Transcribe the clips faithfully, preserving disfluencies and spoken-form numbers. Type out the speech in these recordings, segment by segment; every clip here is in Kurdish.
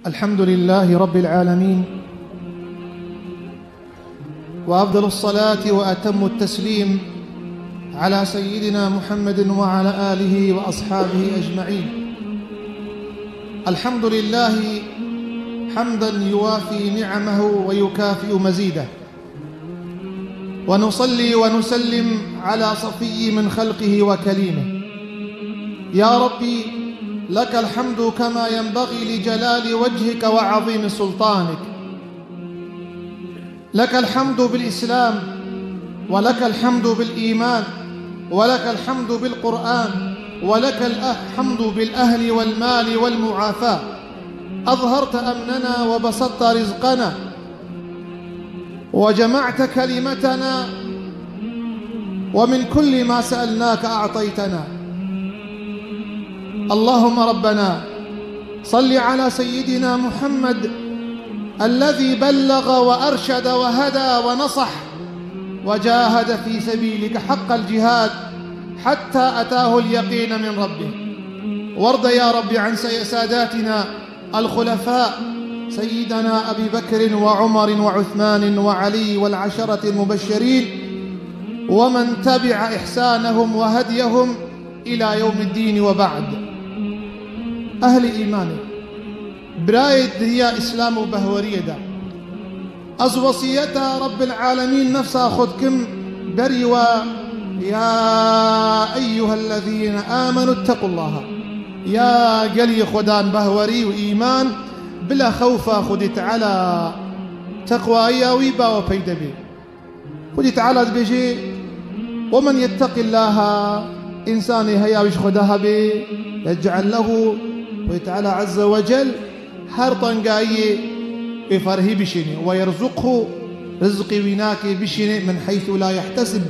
الحمد لله رب العالمين، وأفضل الصلاة وأتم التسليم على سيدنا محمد وعلى آله وأصحابه أجمعين. الحمد لله حمدا يوافي نعمه ويكافئ مزيده، ونصلي ونسلم على صفي من خلقه وكليمه. يا ربي، لك الحمد كما ينبغي لجلال وجهك وعظيم سلطانك. لك الحمد بالإسلام، ولك الحمد بالإيمان، ولك الحمد بالقرآن، ولك الحمد بالأهل والمال والمعافاة. أظهرت أمننا وبسطت رزقنا، وجمعت كلمتنا، ومن كل ما سألناك أعطيتنا. اللهم ربنا صل على سيدنا محمد الذي بلغ وأرشد وهدى ونصح وجاهد في سبيلك حق الجهاد حتى أتاه اليقين من ربه. وارض يا رب عن سي-، ساداتنا الخلفاء سيدنا أبي بكر وعمر وعثمان وعلي والعشرة المبشرين ومن تبع إحسانهم وهديهم إلى يوم الدين وبعد. أهل إيماني، برایê dinya Îslam û behweriyê de. Ez wesiyeta Rabbil Alemîn nefsa xwe dikim berî we, ya eyyuhellezîne amenu ttequllaha. Ya gelî Xwedan behwerî û îman, bila xewfa Xwedî Teala, teqwaya wî ba we peyde bê. Xwedî Teala dibêje, "Wemen yetteqillaha", însanê heya wî ji Xweda hebe, "yec'el lehu", Xwedî Teala Azze ve Cel her tengayiyê wê ferhî bişîne, "we yerzuqhu", rizqê wî nake bişîne, "min heythu la yehtesib",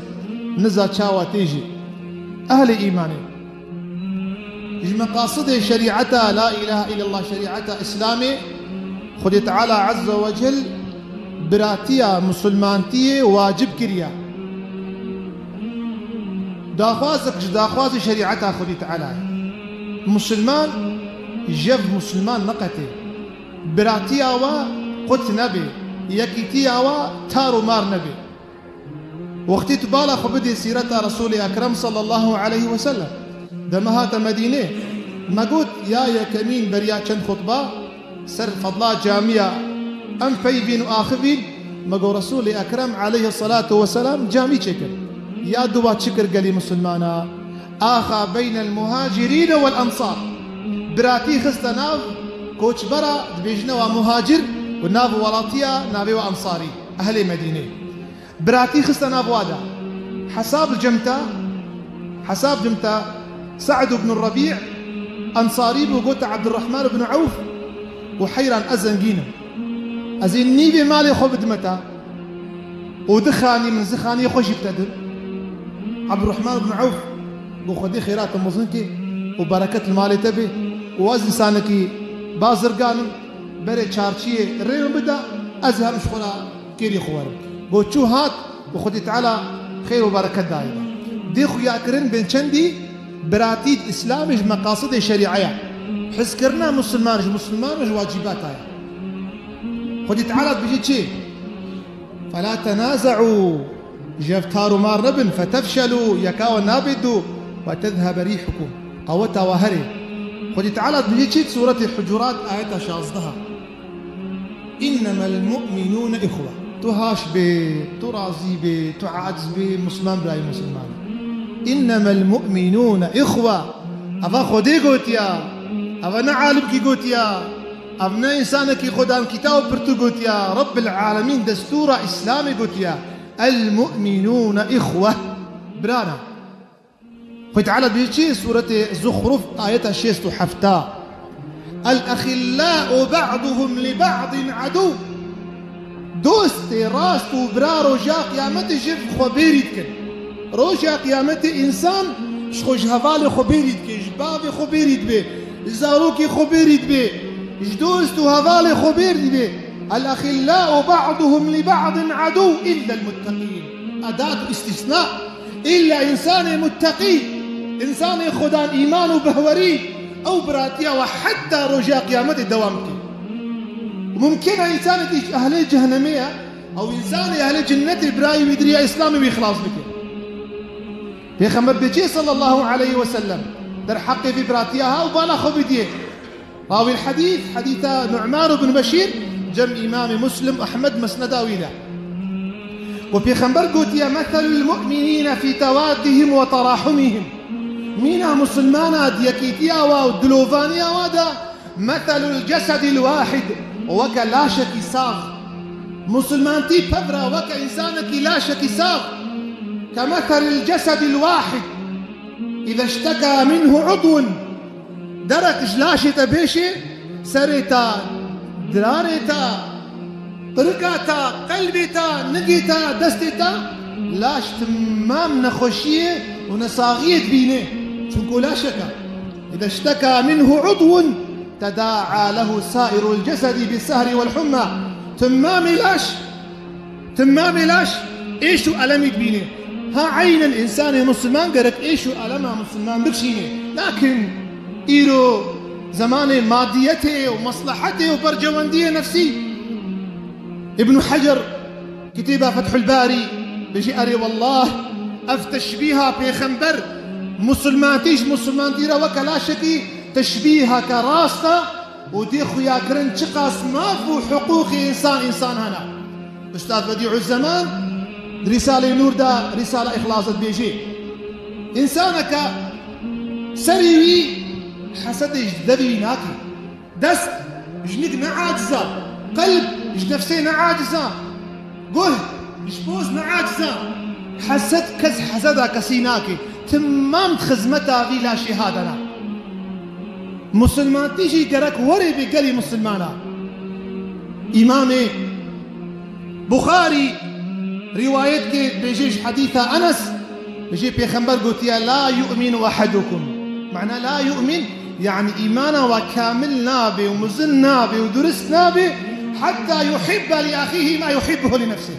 niza çawa tê jî. Ehlê îmanê. Ji meqasidê şerîeta la îlahe îllallah, şerîeta Îslamê, Xwedê Teala Azze ve Cel biratiya misilmantiyê wacib kiriye. Daxwazek ji daxwazê şerîeta Xwedê Teala ye. Misilman jev misilman neqetê. Biratiya we qut nebe, yekîtiya we tar û mar nebe. Wextî tu bala xwe bidî sîreta Resûlê Ekrem sallallahu aleyhi ve sellem, dema hate Medînê, me got, ya yekemîn beriya çend xutba ser fedla camiya em peyvîn û axivîn, me got, Resûlê Ekrem aleyhisselatu vesselam camî çêkir. Ya dua çi kir gelî misilmana? Axa beynel muhacirîne wel ensar. Biratî xiste nav koçbera, dibêjine wa muhacir, û nav welatiya navê wa ensarî, ehlê Medînê. Biratî xiste nav wa de. Hesab cimta, hesab cimta Sa'd ibn Rabi' Ensarî bû, gote Abdurrahman ibn Awf, û heyran ez zengîn im. Ez ê nîvê malê xwe bidime te. Û dixanî min zixaniyê xwe jî bi te dim. Abdurrahman ibn Awf got, Xwedê xêra te mezin kê û bereket li malê te bê. Û ez însanekî bazirgan im, berê çarçiyê rê min bide, ez ê hem ji xwe re kêrî xwe werim. Got, çû hat û Xwedî Teala xêr û bereket dayê. Dê xuyakirin bên çendî biratî di Îslamê ji meqasidê şerîeya. Hizkirina misilman ji misilman ji wacîbata ye. Xwedî Teala dibêje çi? Fela tenaze'û, jev tar û mar nebin, fetefşelû, yeka we nabê dû, we tezhebe rîhukum, qeweta we herê. Xwedî Teala dibêje çi? Sûretê Hucurat, ayeta şazdeh. Înnemel mu'minûne îxwe. Tu haş bê, tu razî bê, tu aciz bê, Musliman birayê Musliman. Înnemel mu'minûne îxwe. Eva Xwedê gotiya. Eva ne alimkî gotiya. Ev ne însanekî Xwedan kitab pirtû gotiya. Rebbil Alemîn destûra Îslamê gotiya. El mu'minûne îxwe. Birana. Xwedê Teala dibêje çi? Sûretê Zuxruf, ayeta şêst û heft. El-exillâ'u ba'duhum li ba'din adû. Dostê rast û bira roja qiyametê ji xwe bêrî dikin. Roja qiyametê însan ji xwe ji hevalê xwe bêrî dike, ji bavê xwe bêrî dibe, ji zarokê xwe bêrî dibe, ji dost û hevalê xwe bêrî dibe. El-exillâ'u ba'duhum li ba'din adû illel mutteqîn. Edat û îstîsna. Îlla însanê mutteqî, însanê Xwedan îman û behwerî, ew biratiya we heta roja qiyametê dewam dike. Mumkin e însanekî ji ehlê cehennemê ye, ew însanê ehlê cennetê birayê wî di riya Îslamê wî xilas bike. Pêxember bêçî sallallahu aleyhi ve sellem derheqê vî biratiya ha û bala xwe bidiyê. Rawî l-hedîs, hedîsa Nu'man ibn Beşîr, cem Îmamê Muslim, Ehmed, Mesneda wî de. Ku Pêxember gotiye, "Meselul mu'minîne fî tewaddihim ve terahumihim." Mîna musulmana di yekîtiya wa û dilovaniya wa de, "Meselul cesedil wahid." Weke laşekî sax. Musulmantî pevra weke însanekî laşekî sax. "Ke meselil cesedil wahid. İze işteka minhu udvun." Derek ji laşê te bêşê, serê te, dirarê te, qirika te, qelbê te, nigê te, destê te, laş timam nexweşiyê û nesaxiyê dibîne. Çunku laşek e. "İze işteka minhu udvun, tedaa lehu sairul cesedi bis sehri vel humma." Timamê laş Timamê laş êş û elemî dibîne. Ha eynen însanê musulman gerek êş û elema musulman bikişîne. Lakin îro zemanê madiyetê û meslehetê û bercewendiyê nefsî. Îbn Hecer kitêba Fethul Barî bêjî, erê wellah, ev teşbîha pêxember musulmantî ji musulmantî re weke laşekî teşbîheke rast e û dê xuyakirin çiqas maf û hiqûqê însan însan hene. Ustaz Bedîuzzeman di Rîsalê Nûr de, Rîsala Îxlas de dibêjê, însaneke serî wî hesedê ji devê wî nake. Dest ji nik ne aciz e, qelb ji nefsê ne aciz e, guh ji poz ne aciz e. Hesed kes heseda kesî nake. Timam di xizmeta vî laşê ha de ne. Musulmantî jî gerek were bê gelî musulmana. Îmamê Buxarî rîwayet ke dibêje ji hedîsa Enes, dibêje Pêxember gotiye, "La yu'minu ahadukum." Mana la yu'min, yani îmana wa kamil nabe û mizin nabe û durist nabe, "hatta yuhibbe li ahihi ma yuhibbuhu li nefsih."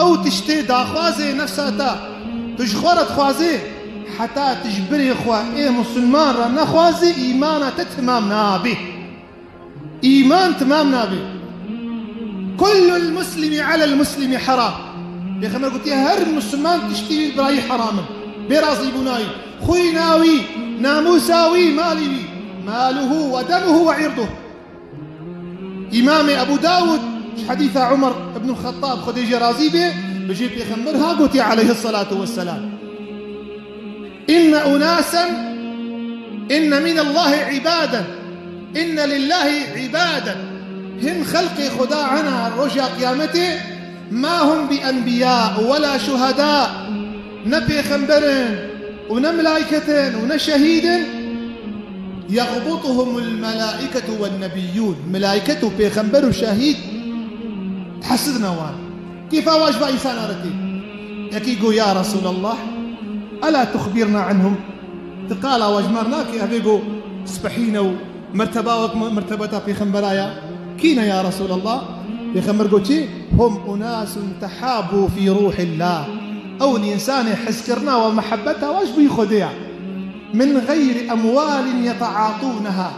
Ew tiştê daxwaze nefsa te, tu ji xwe re dixwaze, heta tu ji birê xwe ê musulman re nexwaze, îmana te timam nabe. Îman timam nabe. "Kullul muslimi alel muslimi haram." Pêxember gotiye, her musulman tiştî wî birayî heram in. Bê razîbûna wî. Xwîna wî, namûsa wî, malî wî. "Maluhu ve demuhu ve irduh." Îmamê Ebû Dawud ji hedîsa Umar ibn Xettab, Xwedê jê razî be, dibêje Pêxember ha gotiye aleyhisselatu vesselam. "Inne unasen, inne minallahi ibaden, inne lillahi ibaden." Hin xelqê Xuda hene roja qiyametê, "ma hum bi enbiya ve la şuheda." Ne pêxember in û ne milayket in û ne şehîd in. "Yexbutuhumul melaiketu wen nebiyyûn." Milayket û pêxember û şehîd hesidine wan. Kêfa wa ji va însana re tê. Yekî got, "Ya Resûlallah, ela tuxbîrna anhum?" Ti qala wa ji me re nake, evê got, spehîne û merteba wek me-, mertebeta pêxembera ya. Kî ne ya Resûlallah? Pêxember got çi? "Hum unasun tehabû fî rûhillah." Ew in însanê hizkirina wa, mehebeta wa ji bo Xwedê ya. "Min xeyrî emwalin yeteatûneha."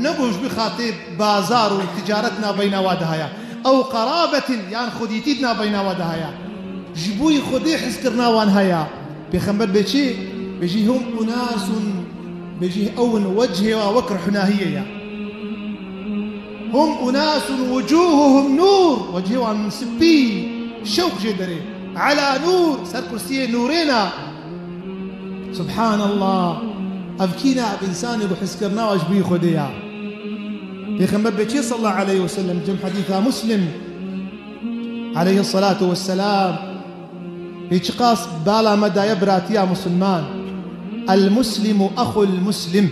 Ne bo ji bo xatê bazar û ticaret nabeyna wa de haya. Ew qerabetin yan xwedîtî nabeyna wa de haya. Ji bo Xwedê hizkirina wan haya. Pêxember bê çi? Bêjî, "Hum unasun", bêjî, "Ew in wechê wa wek ruhnahiyê ya." "Hum unasun wucuhuhum nur", wechê wan spî, şewq jê derê. "Ala nur", ser kursiyê nûrê ne. Subhanallah. Ev kî ne? Ev însanê ku hizkirina wa ji bo Xwedê ya. Pêxember bê çi sallallahu aleyhi ve sellem, cem hedîsa Muslim aleyhissalatu vesselam. Pê çiqas bala me daye biratiya musulman. El muslimu axul muslim.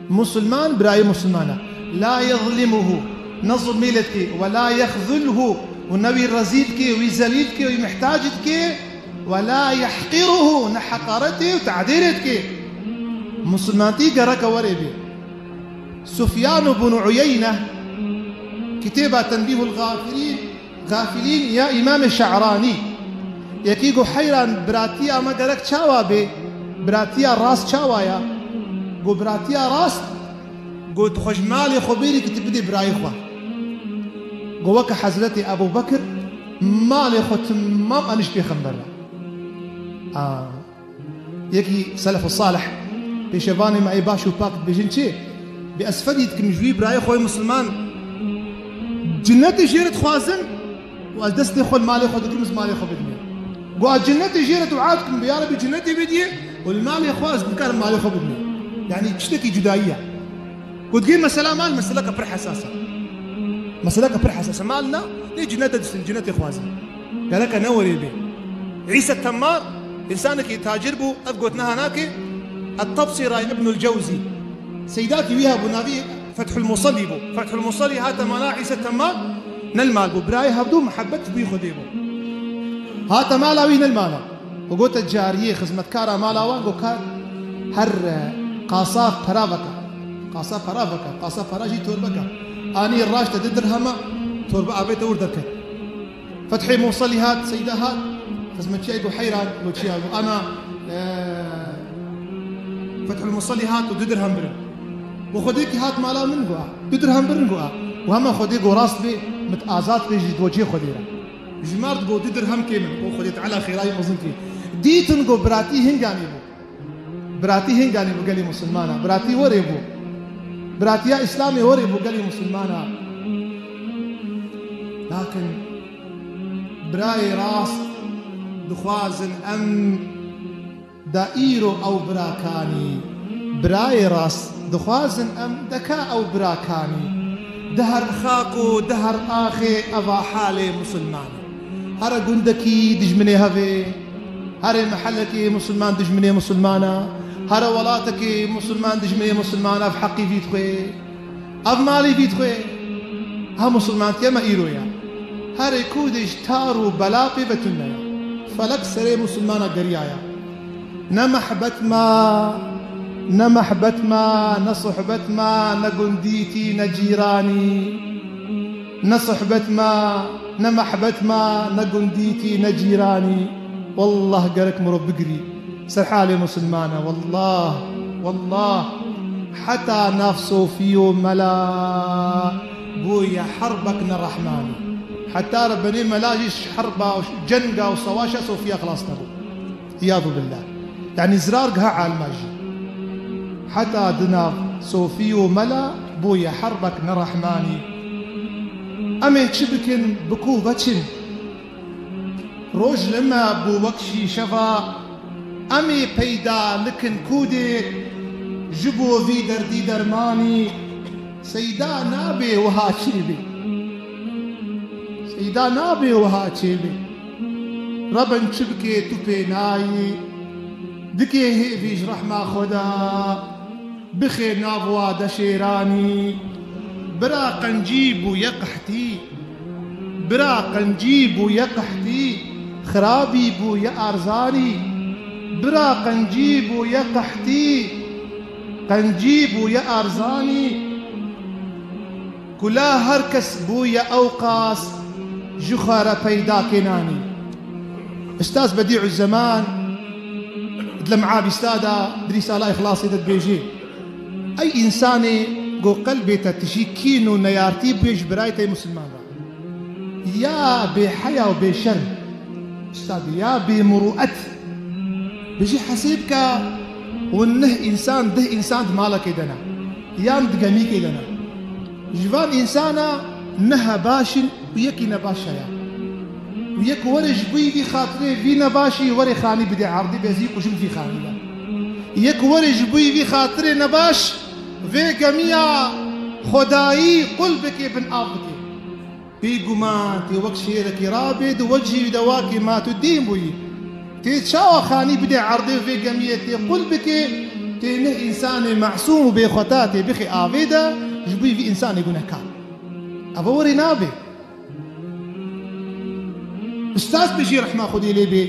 Musulman birayê musulman e. La yezlimuhu. Ne zulmê lê dike. Ve la yexzulhu. Û ne wî rezîl dike, wî zelîl dike, wî mihtac dike. Ve la yehqiruhu. Ne heqaretê û tadêrê dike. Musulmantî gereke were bê. Sufyan ibn Uyeyne, kitêba Tenbîhul Gafilîn, Gafilîn ya Îmamê Şe'ranî. Yekî got, "Heyran, biratiya me gerek çawa bê? Biratiya rast çawa ya?" Got, "Biratiya rast, got, tu xwe ji malê xwe bêrî ki tu bidê birayê xwe." Go weke Hezretê Ebû Bekir malê xwe timam anîş pêxember re. A, yekî Selef Salih, pêşevanê me ê baş û pak dibêjin çi? Bi ez fedî dikim ji wî birayê xwe yê Musulman, cinnetê jê re dixwazin û ez destê xwe li malê xwe digirim, ez malê xwe bidimê. Go a cinnetê jê re dua dikim, bi ya Rebî cinnetê bidiyê û li malê xwe ez nikarim malê xwe bidimê. Yanî tiştekî cudayî ye. Ku digê mesela mal, meseleke pir hesas e. Meseleke pir hesas e. Mal na, lê cinnete disin, cinnetê xwazin. Gereke ne werê bê. Îsa Temmar, însanekî tacir bû, ev gotina nake, Et-Tebsîra Îbnul Cewzî. Seydatî wî hebû, navî Fethul Musallî bû. Fethul Musallî hate mala Îsa Temmar, ne li mal bû. Birayê hevdû muhebbet ji bo Xwedê bû. Hate mala wî, ne li mal e. Û gote cariyê xizmetkara mala wan, got, ka her, e, qasaf pera veke. Qasaf pera veke. Qasaf pera jî torbeke. Anî raşte du dirhema, torbe avête wir derket. Fethê Musalî hat, Seyda hat, xizmetçiya got, heyran, got, çi ya? Got, ana, e, Fethul Musalî hat û du dirhem birin. Got, Xwedêkî hat mala min, got, du dirhem birin, got. Got, hema Xwedê, got, rast bê, min azad kir ji docê Xwedê re. Ji mar digot, du dirhem kê min. Got, Xwedê Teala xêrayî mezin kê. Dîtin, got, biratî hinganî bû. Biratî hinganî bû gelê Musulmana. Biratî werê bû. Biratiya Îslamê werê bû gelê Musulmana. Lakin birayê rast dixwazin em da îro ew birakanî. Birayê rast dixwazin em deka ew birakanî. Di her xak û di her axê eva halê Musulman e. Here gundekî dijminê hevê, here mehelekê Musulman dijminê Musulman e, here welatekê Musulman dijminê Musulman e, ev heqî vî dixwê. Ev malî vî dixwê. Ha musulmantiye me îro ye. Herê ku de ji tar û bela pê ve tune ye. Felek serê musulmana geriyaya. Ne mehbet ma, ne mehbet ma, ne sohbet ma, ne gundîtî, ne cîranî. Ne sohbet ma, ne mehbet ma, ne gundîtî, ne cîranî. Wallah gerek mirov bigirî. Ser halê musulmana, wallah, wallah, heta nav sofî û mela bûye herbek ne rehmanî. Heta re benê mela jî ji herba û cenga û sewaşa sofiya xilas nebû. Îyadu billah. Yanî zirar giha alima jî. Heta di nav sofî û mela bûye herbek ne rehmanî. Em ê çi bikin, bi ku veçin? Roj li me bû wek şîşeva, em ê peyda nikin kûdê, ji bo vî derdî dermanî, Seyda nabê wiha çêbê. Seyda nabê wiha çêbê. Reben çi bikê tu pê nayî, dikê hêvî ji rehma Xweda. Bixê nav wa de şêranî. Bira qencî bûye qehtî. Bira qencî bûye qehtî. Xirabî bûye arzanî. Bira qencî bûye qehtî. Qencî bûye arzanî. Kula her kes bûye ewqas ji xwe re peyda kê nanî. Ustaz Bedîuzzeman di Lem'a bîsta de di Rîsala Îxlasê de dibêjê, ey însanê ku qelbê te tijî kîn û neyartî bûye ji birayê te yê misilman re, ya bêheya û bêşerm, ustaz, ya bêmuruet, bijî hesê bike, hûn neh însan, deh însan di malekê de ne, yan di gemîkê de ne. Ji van însana neha baş in û yekî nebaş heye. Û yek were ji bo vî xatirê vî nebaşî were xanî bide erdî, bezî qujim vî xanî de. Yek were ji bo vî xatirê nebaş vê gemiya xwedayî qul bike, bin av bike. Bêguman tê wek şêrekî rabê di wecihî wî de wakê ma tu dîn bûyî. Tê çawa xanî bidê erdê û vê gemiyê tê qul bikê, tê neh însanê mesûm û bêxweta tê bixê avê de, ji bo vî însanê gunehkar. Eva werê nabe. Ustaz bijî rehma Xwedê lê bê.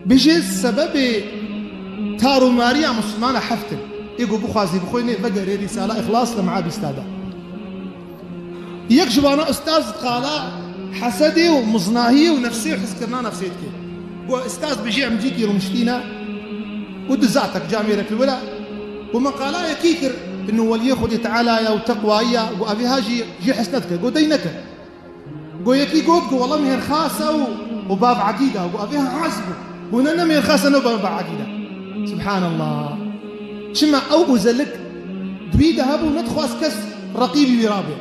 Bijî sebebê tarûmariya Mislimana heft in. Ê ku bixwazî bixwînê vegerê Rîsala Îxlas Lem'a bîsta de. Yek ji wana ustaz qala hesedê û miznahiyê û nefsê û hizkirina nefsê dike. Got, ustaz bijî em cîkî rûniştîne û di zatek camêrek li wila û me qalayekî kir, Inu weliyê Xwedê Teala ya û teqwayî ya, got, evê ha jî, jê hes nedike, got, dey neke. Got, yekî got, got, wela mêrxas e û, û bav edîd e, got, evê ha hez bû. Got, ne, ne mêrxas e, ne bav edîd e. Subhanallah. Çima ew ozelik di wî de hebû, nedixwast kes reqîbî wî rabe.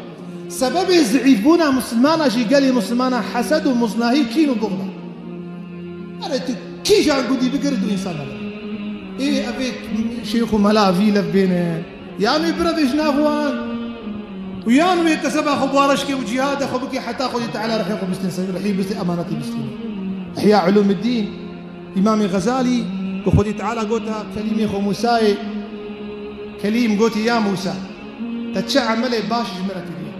Sebebê zîîfbûna misilmana jî gelê misilmana hesed û muznahî, kîn û buxd e. Erê tu kîjan gundî bigire du însan hebin. Ê, evê şêx û mela vî lev bêne. Yan wê birevê ji nav wan. Û yan wê keseba xwe bareş ke û cîhada xwe bike heta Xwedê Teala rihê xwe bistîne, rihî bistîne, emanetî bistîne. Ihya Ulûmiddîn, Îmamê Xezalî, ku Xwedê Teala gota kelîmê xwe Mûsayê, kelîm gotî, ya Mûsa, te çi emelê baş ji min re kiriye?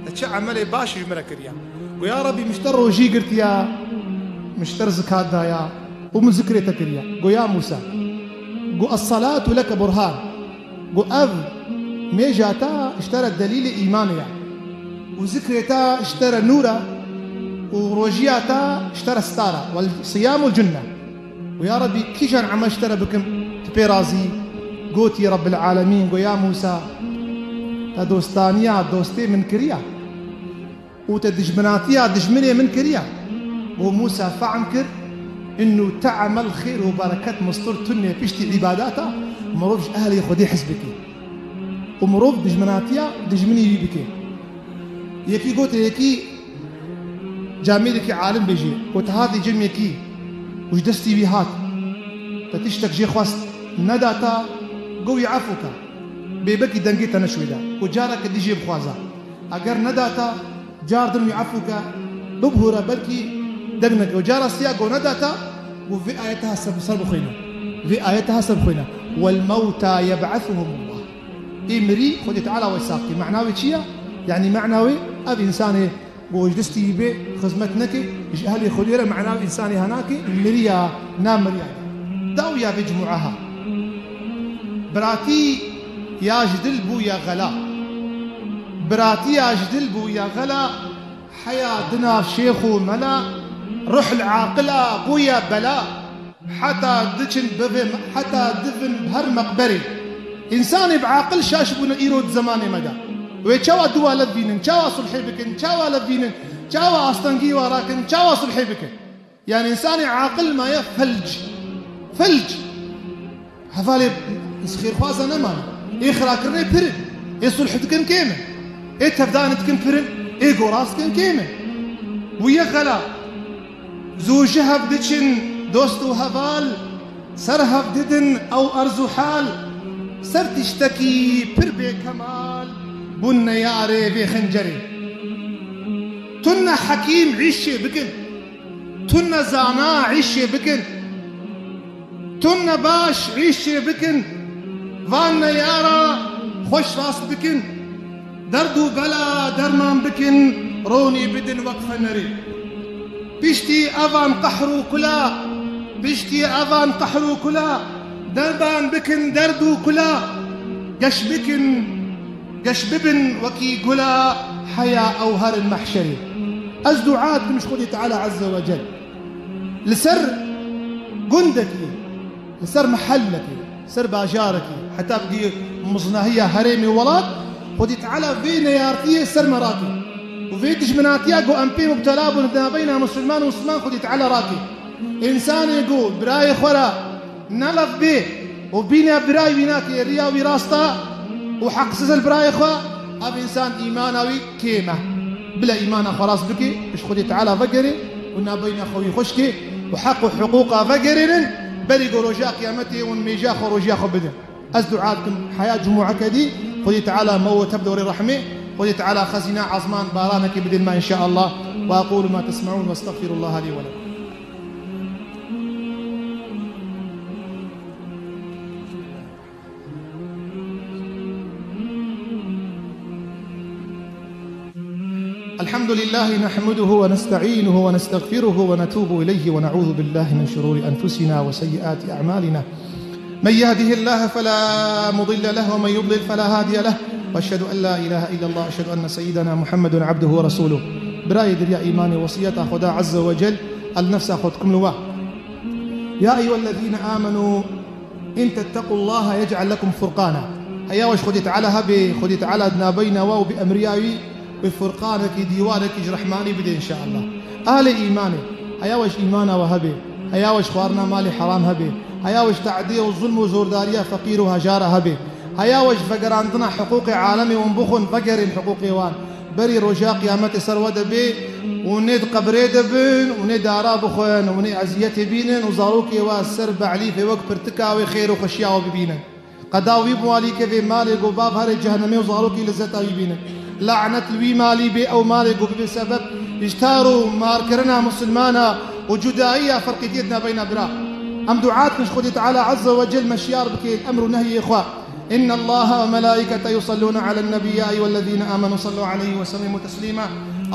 Te çi emelê baş ji min re kiriya? Go, ya Rebî, min ji te rojî girtiya, min ji te zikat daya û min zikrê te kiriya. Go, ya Mûsa, go, "Es-salatu leke burhan." Go, ev mêja te ji te re delîlê îmanê ya. Û zikrê te ji te re nûr e û rojiya te ji te re star e. Wel siyamu cunne. Û ya Rebî, kîjan emel ji te re bikim, tu pê razî? Gotî Rebbil Alemîn, go, ya Mûsa, te dostaniya dostê min kiriya û te dijminatiya dijminê min kiriya. Go, Mûsa fehm kir, inu te emel xêr û bereket mistir tunê piştî îbadata, mirov ji ehlê Xwedê hez bike. Û mirov dijminatiya dijminî wî bike. Yekî gote yekî, camêrekî alim bêjî, got, hatî cem yekî û ji destî wî hat, te tiştek jê xwest, nedata, go wî efû ke, bêbekî dengê te neşwêda, got, careke dî jê bixwaza. Eger nedata, car din wî efû ke, bibihûre, belkî deng neke. Û cara siya go nedata, got, vê ayeta ser, ser bixwîne. Vê ayeta ser bixwîne. "Wel mewta yeb'asuhumullah." Ê mirî, Xwedê Teala wê sax kê. Mena wê çi ye? Yanî mena wê, ev însanê ku ji destî wî bê, xizmet neke, ji ehlê Xwedê re, mena wê însanê henakê, miriya, namiriya. Dawiya vê cumûa ha. Biratî ya ji dil bûye xela. Biratî ya ji dil bûye xela. Heya di nav şêx û mela, ruh li aqila bûye bela. Heta diçin bivê, heta divin her meqberê. Însanê bi aqil şaş bûne îro di zemanê me de. Wê çawa duwa lev bînin, çawa sulhê bikin, çawa lev bînin, çawa astengî wa rakin, çawa sulhê bikin? Yanî însanê aqil maye felc. Felc. Hevalê xêrxwaza nemane. Ê xirakirinê pir in. Ê sulh dikin kêm in. Ê tevdanê dikin pir in. Ê goraz dikin kêm in. Wî ye xela. Zû ji hev diçin dost û heval, ser hev didin ew erz û hal. Ser tiştekî pir bêkemal bûn neyarê vê xencerê. Tune hekîm îşê bikin. Tune zana îşê bikin. Tune baş îşê bikin. Van neyara xweş rast bikin. Derd û bela derman bikin. Ronî bidin wek fenerê. Piştî evan qehr û kula. Piştî evan qehr û kula. Derman bikin derd û kula. Geş bikin. Geş bibin wekî gula heya ew herin mehşerê. Ez dua dikim ji Xwedê Teala Azze ve Cel. Li ser gundekî, li ser mehellekî, ser bajarekî, heta bigihî miznahiya herêmê welat, Xwedê Teala vê neyartiyê ser me rake. Û vê dijminatiya ku em pê mubtela bûn di navbeyna misilman û misilman Xwedê Teala rake. Însanê ku birayê xwe re ne lev bê û bîne birayê wî nake, riya wî rast e û heqsiz e li birayê xwe, ev însan îmana wî kêm e. Bila îmana xwe rast bike, ji Xwedê Teala vegerê û navbeyna xwe wî xweş ke û heq û hiqûqa vegerênin, berî ku roja qiyametê hûn mêja xwe, rojiya xwe bidin. Ez dua dikim heya cumûeke dî, Xwedê Teala me û te bide werê rehmê, Xwedê Teala xezîna ezman baranekê bide me înşaallah. Ve aqulu ma tesmeûn ve estexfirullaha lî ve lekum. الحمد لله نحمده ونستعينه ونستغفره ونتوب إليه ونعوذ بالله من شرور أنفسنا وسيئات أعمالنا. من يهده الله فلا مضل له ومن يضلل فلا هادي له. وأشهد أن لا إله إلا الله، أشهد أن سيدنا محمد عبده ورسوله. Birayê diriya îmanê, wesiyeta Xweda Azze ve Cel el nefsa xwe dikim li we. يا أيها الذين آمنوا إن تتقوا الله يجعل لكم فرقانا. Heya we ji Xwedê Teala hebe, Xwedê Teala di navbeyna we û bi emriya wî, wê furqanekî, dîwarekî ji rehmanî bide înşeallah. Ehlê îmanê, heya we ji îmana we hebe, heya we ji xwarina malê heram hebe, heya we ji tedê û zulm û zordariya feqîr û hejara hebe, heya we ji vegerandina hiqûqê alemê wan bixwin, vegerên hiqûqê wan. Berî roja qiyametê ser we de bê û nê di qebrê de bin û nê dara bixwin û nê eziyetê bînin û zarokê we ser be'lîfê wek pirtika wê xêr û xweşiya we bibînin. Qeda wî bi malî kevê malê ku bav herê cehenemê û zarokî lezeta wî bînin. Lanet li wî malî bê, ew malê ku bibe sebeb ji tar û markirina misilmana û cudayiya ferqîtiyê di navbeyna bira. Em dua dikin ji Xwedê Teala Azze ve Cel me şiyar bike emr û nehyê xwe. إن الله وملائكته يصلون على النبي يا أيها الذين آمنوا صلوا عليه وسلموا تسليما.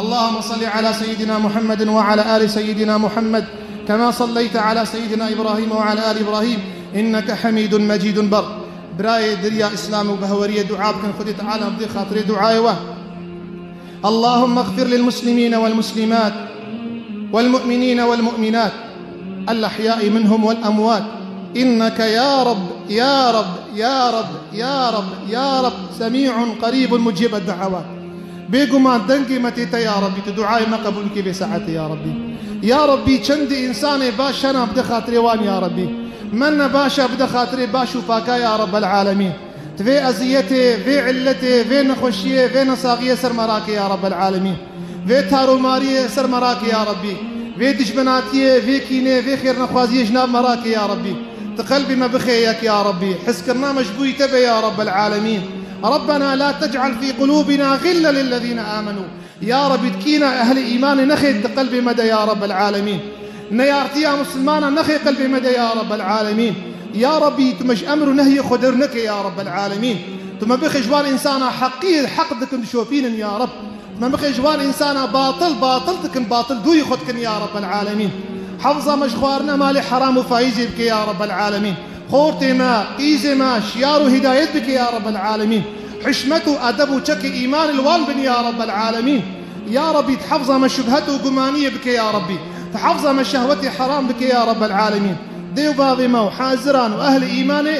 اللهم صل على سيدنا محمد وعلى آل سيدنا محمد كما صليت على سيدنا إبراهيم وعلى آل إبراهيم إنك حميد مجيد. Ber. Birayê deriya Îslam û behweriyê dua bikin, Xwedê Teala bidê xatirê duayê we. اللهم اغفر للمسلمين والمسلمات والمؤمنين والمؤمنات الأحياء منهم والأموات إنك يا رب، يا رب، يا رب، يا رب، يا رب، سميع قريب مجيب الدعوات. Bêguman dengê me tê te ya Rabbî, tu duayê me qebûl bikî vê saetê ya Rabbî. Ya Rabbî, çendî însanê baş hene bide xatirê wan ya Rabbî. Me ne baş e bide xatirê baş û paka ya Rabbel Alemîn. Tu vê eziyetê, vê illetê, vê nexweşiyê, vê nesaxiyê ser me rake ya Rabbel Alemîn. Vê taromariyê ser me rake ya Rabbî. Vê dijminatiyê, vê kînê, vê xêrnexwaziyê ji nav me rake ya Rabbî. Tu qelbê me bixê yek ya Rabbî. Hizkirina me ji bo te be ya Rabbel Alemîn. ربنا لا تجعل في قلوبنا غلا للذين آمنوا. Ya Rabbî, tu kîna ehlê îmanê nexê di qelbê me de ya Rabbel Alemîn. Neyartiya misilmana nexê qelbê me de ya Rabbel Alemîn. Ya Rabbî, tu me ji emr û nehyê xwe dewr neke ya Rabbel Alemîn. Tu me bixê ji wan însana heqî heq dikin dişopînin ya Rab. Tu me bixê ji wan însana batil batil dikin, batil dûyî xwe dikin ya Rabbel Alemîn. Hefza me ji xwarina malê heram û faîzê bike ya Rabbel Alemîn. Xortê me, qîzê me şiyar û hidayet bike ya Rabbel Alemîn. Hişmet û edeb û çekê îmanê li wan bin ya Rabbel Alemîn. Ya Rabbî, tu hefza me şubhet û gumaniyê bike ya Rabbî. Tu hefza me şehwetê heram bike ya Rabbel Alemîn. Dê û bavê me û haziran û ehlê îmanê,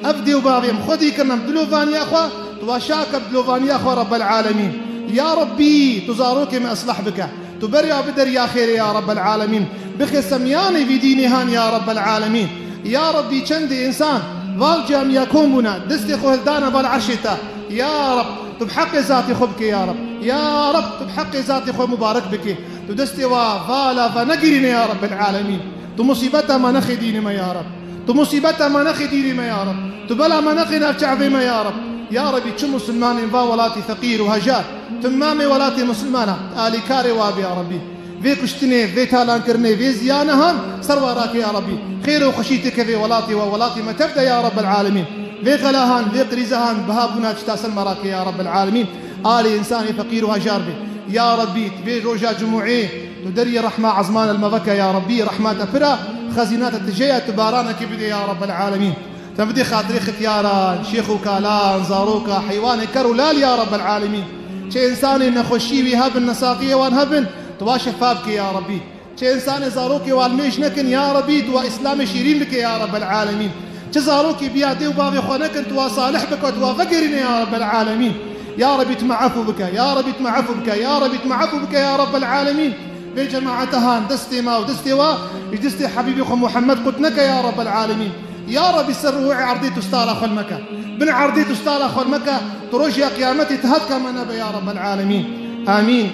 ev dê û bavê em xwedî kirin em dilovaniya xwe, tu wa şake bi dilovaniya xwe Rabbel Alemîn. Ya Rabbî, tu zarokê me islah bike. Tu beriya bide riya xêrê ya Rabbel Alemîn. Bixê semyanê vî dînê han ya Rabbel Alemîn. Ya Rabbî, çendê însan val camiya kom bûne, destê xwe hildane val erşê te. Ya Rab, tu bi heqê zatê xwe bike ya Rab. Ya Rab, tu bi heqê zatê xwe mubarek bike. Tu destê wa vala venegirîne ya Rabbel Alemîn. Tu musîbeta me nexê dînê me ya Rab. Tu musîbeta me nexê dînê me ya Rab. Tu bela me nexê nav çavê me ya Rab. Ya Rabbî, çi misilmanên va welatê feqîr û hejar, timamê welatê misilmana, alîkarê wa be ya Rabbî. Vê kuştinê, vê talankirinê, vê ziyana han ser wa rake ya Rabbî. Xêr û xweşî têke vê welatê wa, welatê me tev de ya Rabbel Alemîn. Vê xela han, vê krîza han, biha bûna tişta ser me rake ya Rabbel Alemîn. Alê însanê feqîr û hejar be. Ya Rabbî, vê roja cumûê tu deriyê rehma ezmana li me veke ya Rabbî, rehma te pir e, xezîna te tije ye, tu baranekê bidê ya Rabbel Alemîn. Te bidê xatirê xityaran, şêx û kalan, zaroka, heywanê ker û lal ya Rabbel Alemîn. Çi însanê nexweşî wî hebin, nesaxiyê wan hebin, tu wa şefa bikê ya Rabbî. Çi însanê zarokê wan mêj nekin ya Rabbî, tu wa îslamê şîrîn bike ya Rabbel Alemîn. Çi zarokê biya dê û bavê xwe nekin, tu wa salih bike, tu wa vegerîne ya Rabbel Alemîn. Ya Rabbî, tu me efû bike, ya Rabbî, tu me efû bike, ya Rabbî, tu me efû bike ya Rabbel Alemîn. Vê cemaeta han destê me û destê wa ji destê Hebîbê xwe Muhammed qut neke ya Rabbel Alemîn. Ya Rabbî, ser rûhê erdê tu stara xwe li me ke. Bin erdê tu stara xwe li me ke. Tu rojiya qiyametê tu hetka me nebe ya Rabbel Alemîn. Amîn.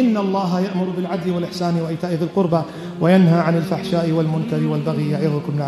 إن الله يأمر بالعدل والإحسان وإيتاء ذي القربى وينهى عن الفحشاء والمنكر والبغي يعظكم لعلكم